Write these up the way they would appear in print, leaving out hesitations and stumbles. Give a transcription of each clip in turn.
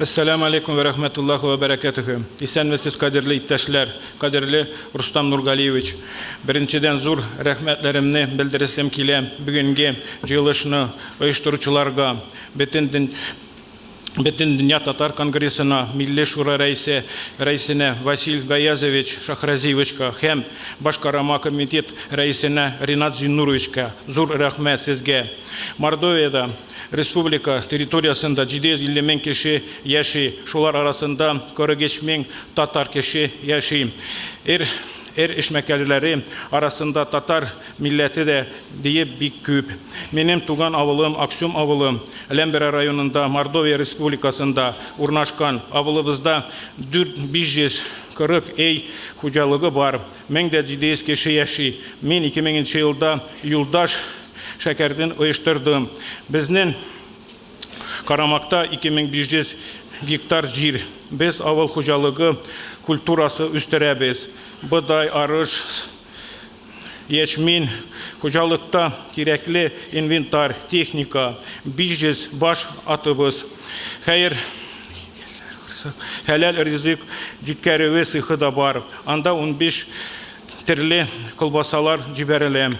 Әссәләмү алейкум вә рәхмәтуллаһи вә бәрәкәтүһү. Исәнмесез, кадерле иптәшләр, кадерле Рустам Нургалиевич. Беренчедән зур рәхмәтләремне белдересем килә бүгенге җыелышны оештыручыларга, бөтен Бөтендөнья татар конгрессына Милли Шура рәисе рәисенә Васил Гаязович Шахразиевичка һәм Башкарама комитет рәисенә Ринат Зиннуровичка зур рәхмәт сезгә. Мордовиядә республика территориясендә 750 мең кеше яши, шулар арасында 43 мең татар кеше яши. Эр эр эшмәкәрләре арасында татар милләте дә диеп бик күп. Минем туган авылым Аксюм авылы Ләмберә районында Мордовия Республикасында урнашкан. Авылыбызда 4 540 өй хуҗалыгы бар, 1700 кеше яши. Мин 2000 нче елда Юлдаш шәкәртен оештырдым. Безнең карамакта 2500 гектар җир. Без авыл хуҗалыгы культурасы үстерәбез. Бодай, арыш, ячмень, хуҗалыкта кирәкле инвентарь, техника, 500 баш атыбыз. Хәер, хәләл ризык җиткерүе цехы да бар. Анда 15 төрле колбасалар җибәрелә.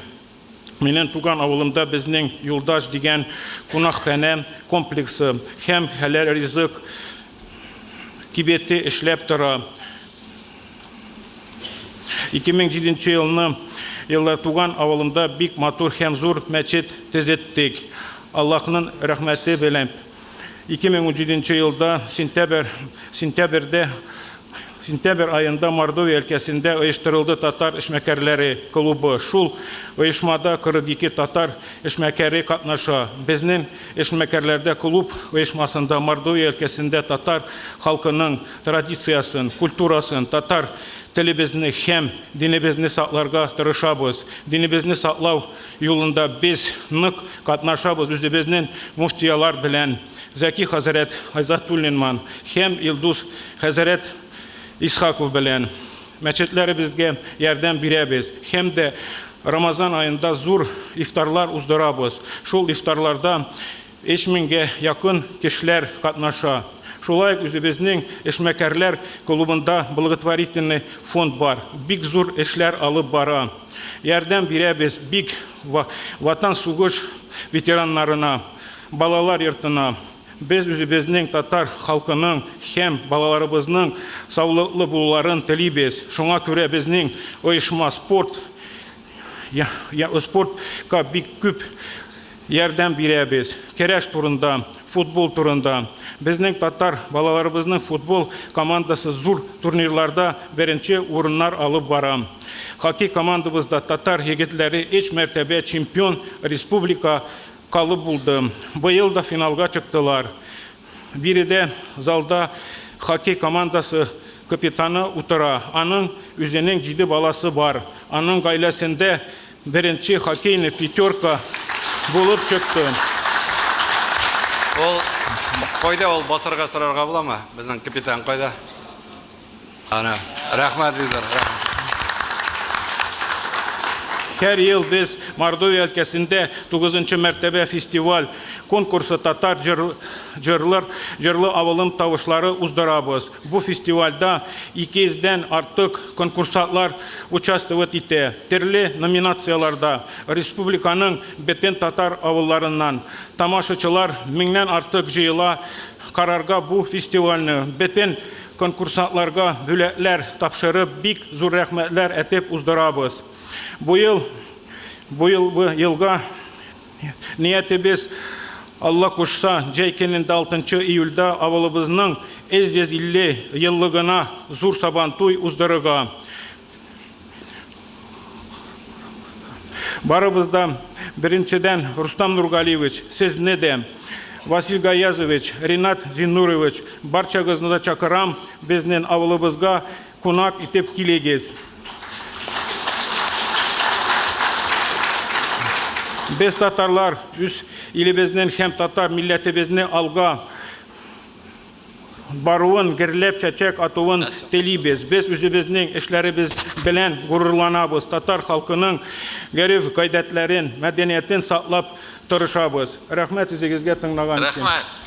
Минем туган авылымда безнең Юлдаш дигән кунакханә комплексы һәм хәләл ризык кибете эшләп тора. 2007 елны елда туган авылымда бик матур һәм зур мәчет төзеттек. Аллаһның рәхмәте белән. 2017 елда сентябрь сентябрьдә сентябрь аенда Мордовия өлкәсендә оештырылды татар эшмәкәрләре клубы. Шул оешмада 42 татар эшмәкәре катнаша. Безнең эшмәкәрләрдә клуб оешмасында Мордовия өлкәсендә татар халкының традициясен, культурасын, татар телебезне һәм динебезне сакларга тырышабыз. Динебезне саклау юлында без нык катнашабыз үзебезнең муфтиялар белән Зәки хәзрәт Айзатуллинман һәм Илдус хәзрәт Исхаков белән. Мәчетләребезгә ярдәм бирәбез һәм дә Рамазан аенда зур ифтарлар уздырабыз. Шул ифтарларда 3 меңгә якын кешеләр катнаша. Шулай ук үзебезнең эшмәкәрләр клубында благотворительный фонд бар. Бик зур эшләр алып бара. Ярдәм бирәбез бик Ватан сугыш ветераннарына, балалар йортына. Без үзебезнең татар халкының һәм балаларыбызның саулыклы булуларын телибез. Шуңа күрә безнең оешма спорт спортка бик күп ярдәм бирәбез. Көрәш турында, футбол турында. Безнең татар балаларыбызның футбол командасы зур турнирларда беренче урыннар алып бара. Хоккей командабызда татар егетләре өч мәртәбә чемпион республика калып булды. Быел да финалга чыктылар. Биредә залда хоккей командасы капитаны утыра. Аның үзенең җиде баласы бар. Аның гаиләсендә беренче хоккейный пятерка булып чыкты. Ул кайда ул басарга сорарга буламы? Безнең капитан кайда? Ана, рәхмәт, Визар, рәхмәт. Һәр ел без Мордовия өлкәсендә 9 мәртәбә фестиваль конкурсы татар җырлар җырлы авылым тавышлары уздырабыз. Бу фестивальдә 200 дән артык конкурсантлар участвовать итә. Төрле номинацияләрдә республиканың бөтен татар авылларыннан тамашачылар меңнән артык җыела карарга бу фестивальне. Бөтен конкурсантларга бүләкләр тапшырып, бик зур рәхмәтләр әтеп уздырабыз. Бу ел, бу ел, бу елга ниятебез, Алла кушса, җәй көнендә 6 июльдә авылыбызның 350 еллыгына зур Сабантуй уздырырга. Барыбыз да, беренчедән, Рустам Нургалиевич, сезне дә, Васил Гаязович, Ринат Зиннурович, барчагызны да чакырам, безнең авылыбызга кунак итеп килегез. Без татарлар үз илебезнең һәм татар милләтебезне алга баруын, гөрләп чәчәк атуын телибез. Без үзебезнең эшләребез белән горурланабыз, татар халкының гореф-гадәтләрен, мәдәниятен саклап тырышабыз. Рәхмәт үзегезгә тыңлаган өчен. Рәхмәт.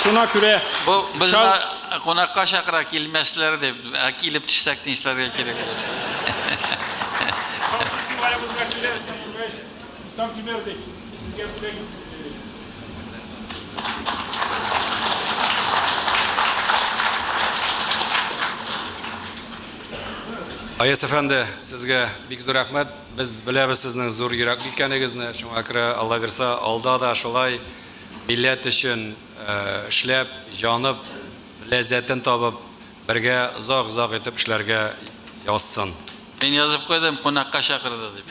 Шуңа күрә Бу безне кунакка чакыра килмәсләр дип, ә килеп төшсәк нишләргә кирәк булыр? Фестивалебезгә киләсез, Там җибәрдек. Сезгә бүләк Аяз әфәнде, сезгә бик зур рәхмәт. Без беләбез сезнең зур йөрәкле икәнегезне. Шуңа күрә Алла бирса, алда да шулай милләт өчен эшләп, җанып, ләззәтен табып, бергә озак-озак итеп эшләргә язсын. Мин язып куйдым, кунакка чакырды дип.